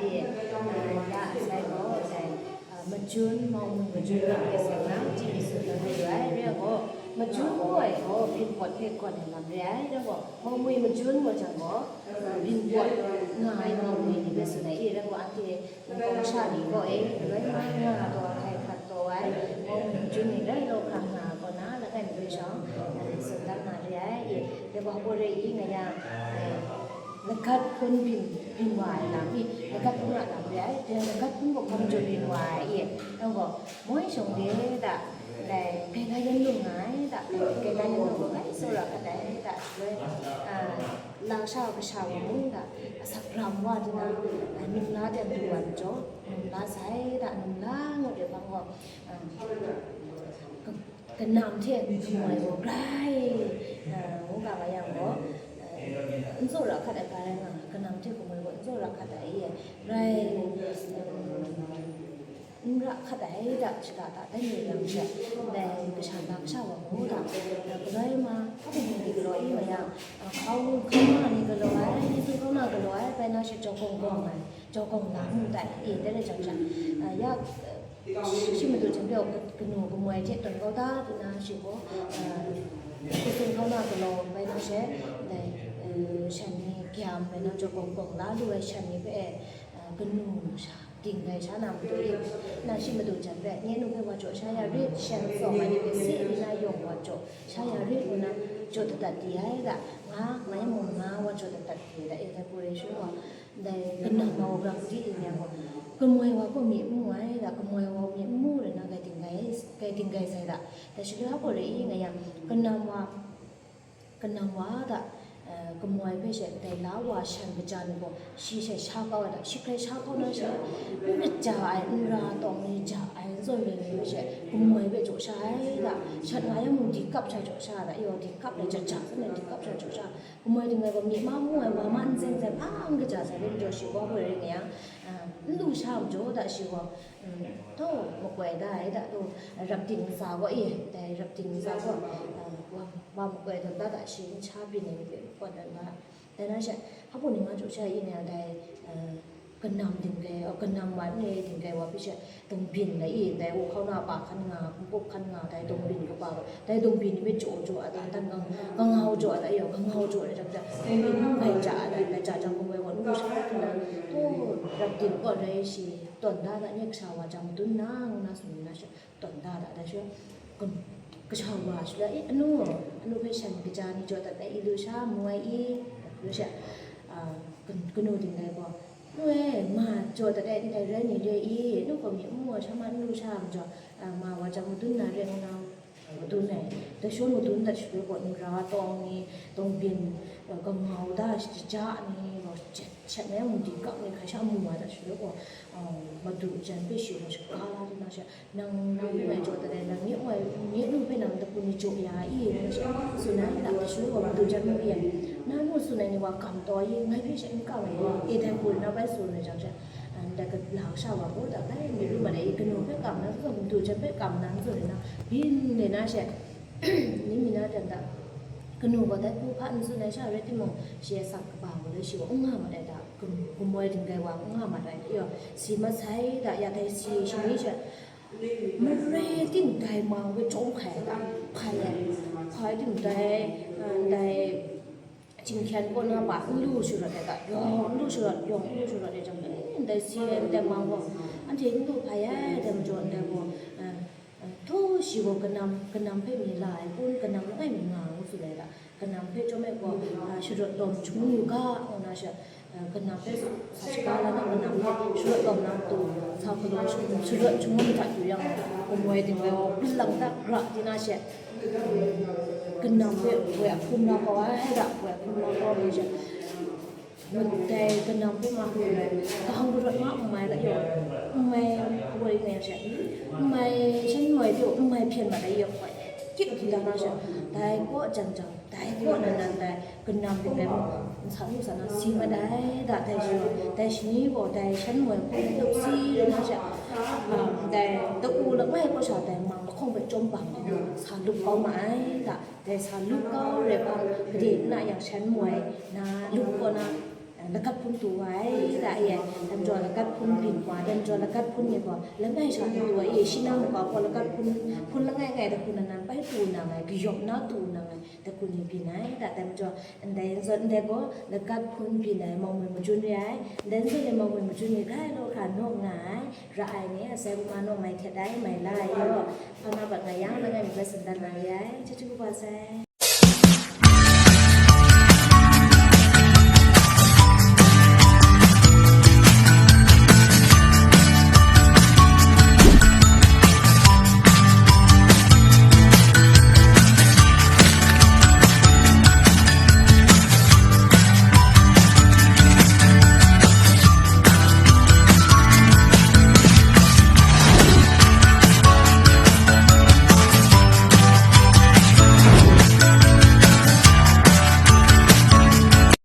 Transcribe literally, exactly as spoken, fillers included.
Ya, sai gaw, sai, a, majun, mawng majun lam de sai na, ji mi tsun dan yu ai, rai gaw, majun ngu ai gaw, byin pawt hpe gawn ai lam re ai, rai gaw, mawng majun ngu jang gaw, a, byin pawt nga ai mawng ni hpe tsun ai, e, rai gaw, anhte, kawng sha ni gaw, e, galoi ma nga taw, hkai hkrat taw ai, mawng majun ni rai law hkra nga gaw na, langai mi gaw shawng, a, tsun dan na re ai, e, rai gaw, hpaw re i nga yang, e, lagat hpun byin, byin wa ai lam i, lagat hpun a lam re ai, dai lagat hpun gaw hkawm jaw byin wa ai i, nang gaw moi shawng de da, dai, gaiga yan lung nga ai da, gaiga yan lung gaw grai tsawra hkat ai da, loi, a, lasha kasha wa mung da, asak ram wa di na, a, num la dan du wa majaw, num la sai da, num la ngut de hpang gaw, a, kanam hte kamoi gaw grai, a, ngu ga nga yang gaw, a, n tsawra hkat ai ga rai nga, kanam hte kamoi gaw n tsawra hkat ai e, grai, um, n ra hkat ai da, shada da, dan yu yang she, dai kasha na kasha wa mu da, a, galoi ma, hpa mung ni galaw i ma yang, a, hkau, hkau na ni galaw ai, ni tsun hkau na galaw ai, bai na she jaw gawng gawng ai, jaw gawng na mu dai, e, dai rai jang she, a, ya, Shi madu jan gaw, kanu kamoi hte tawn kau da, du na shi gaw, a, kutsun hkau na galaw bai na she, dai, a, shan ni gyam bai na jaw gawng gawng la lu ai shan ni hpe, a, kanu sha, ding rai sha na matu e, na shi madu jan hpe, nye nu hpe wa jaw sha ya rit, shan tsawm ai ni hpe si di na yawng wa jaw sha ya rit, ngu na jaw dat dat di ai da, nga, nga yang mung nga wa jaw dat dat di ai da, e, dai hku rai shu wa. Dai kanam wa grang di yin yang gaw, kamoi wa gaw myi n mu ai, da kamoi wa myi n mu rai na, grai dinggai, grai dinggai sai da. Dai shaloi hpa rai i nga yang, kanam wa, kanam wa da, eh, kamoi hpe she dai la wa shan kaja ni gaw, shi she sha kau ai da, shi grai sha kau na she, n kaja ai, n ra tawng ni ja ai, n zawn rai ni hpe she, kamoi hpe jaw sha ai da, shat nga yang mung di kap sha jaw sha da, yaw di kap ai jaja, n di kap sha jaw sha. Kamoi dinggai gaw myi ma mu ai, wa ma n zeng zeng hpa n kaja sai rai majaw, shi gaw hpaw rai nga yang, a, n lu sha majaw da shi gaw, mm, taw makoi da ai da, taw rap ting ntsa gaw e, dai rap ting ntsa gaw, a, wa, wa makoi tawn da da shi n sha byin ai ni hpe makoi tawn da. Dai na she, hpa ni nga jaw sha i nga dai, a, kanam dinggai, o, kanam wa n re dinggai wa hpe she, dawng byin lai i, dai u hkau na pa hkan nga, hpungkup hkan nga, dai dawng byin kaba gaw, dai dawng byin ni hpe jaw jaw ai, dai dan kang-, kangau jaw ai, dai yaw, kangau jaw ai, dai, dai, dawng byin n bai ja ai, dai, dai ja jang, kamoi gaw n lu sha hkra na, o, rap ding kaw rai shi, tawn da na, nye kasha wa jang madun na, ngu na, tsun na she, tawn da da, dai she, kam-, kasha wa shaloi, e, anu, anu hpe shan kaja ni jaw dat ai, i lu sha, mu ai i, lu she, a, kan-, kanu dinggai gaw, Nu e, ma jaw dat ai ndai rai ni re i, nu gaw myi n mu ai sha ma n lu sha majaw, a, ma wa jang madun na re ngu na, madun ai. Dai shaloi madun dat shaloi gaw, nra tawng ni, tawng byin, a, kangau da, shaja ni gaw, shat, shat na yang mung di kap ni hkrai sha mu wa dat shaloi gaw, a, madu jan hpe shi gaw shaga la di na she, Nang, nang hpe ngai jaw dat ai, nang nye woi, nye nu hpe nang dapun ni jaw ya i, ngu she tsun ai, nang hte shaloi wa madu jan mu yang, na nu tsun ai ni wa kam taw ai, ngai hpe she n kam ai, e dai hku na bai tsun ai jang she, ndai ka la kasha wa gaw da bai, mi lu ma dai i, kanu hpe kam na, madu jan hpe kam na, n tsun ai na, byin de na she, ni mi na dan da, kanu gaw dai hku hpa n tsun ai sha rai timung, shi asak kaba gaw lai shi wa n nga ma dai da, kam-, kamoi dinggai wa n nga ma dai, yaw, si masai da, ya dai si shani she, Mare ting dai mang hpe chyawm hkai ai ga, hkai ai, hkai ting dai, a, dai, jinghkyan kaw na pa n lu sharawt ai ga, yawng n lu sharawt, yawng n lu sharawt ai jang, eh, ndai si ai ndai mang gaw, anhte n lu hpai ai, dai majaw ndai gaw, a, a, htaw shi gaw kanam, kanam hpe mi la ai kun, kanam langai mi nga ngu tsun ai ga, Kanam hpe chyawm ai gaw, a, sharawt lawm shangun yu ga, ngu na she, a, kanam hpe sa shaga la na, kanam hpe sharawt lawm na matu, sa hkalawng shangun, sharawt shangun hta yu yang, kamoi dingrai gaw, hpun lang hta gra di na she, kanam hpe woi a hpun la kau ai da, woi a hpun la kau ai she, dai kanam hpe ma, gang garut ma n mai la yaw, n mai woi nga yang she, n mai shan moi hte n mai hpyen ma la yaw, koi kyit di la na she, dai kaw jang jang, Dai kaw nan nan dai kanam dingrai mung, nsa nu sa na si mat ai da, dai shi, dai shani gaw, dai shan moi hpung dai dawk si na she, a, dai ta-u langai kaw sha dai mang lahkawng hpe chyawm bang ai ni sa lup kau ma ai da, dai sa lup kau re hpang, gade na yang shan moi na lup kaw na, a, lagat hpung tu wa ai, Da e, dan jaw lagat hpun byin wa, dan jaw lagat hpun ni gaw, langai sha ni gaw, e, shi na mung gaw, lagat hpun, hpun langai ngai da hpun na nan bai tu na ngai, kayawp na tu na ngai, da hpun ni byin ai, da dan jaw, ndai zawn ndai gaw, lagat hpun byin ai, mawng mi majun re ai, ndai zawn ni mawng mi majun ni grai law hkra naw nga ai, ra ai ni, asai kuma naw mai htet ai, mai la ai yaw, hpa na bat nga yang, langai mi bai sandan na re ai, chyeju kaba sai.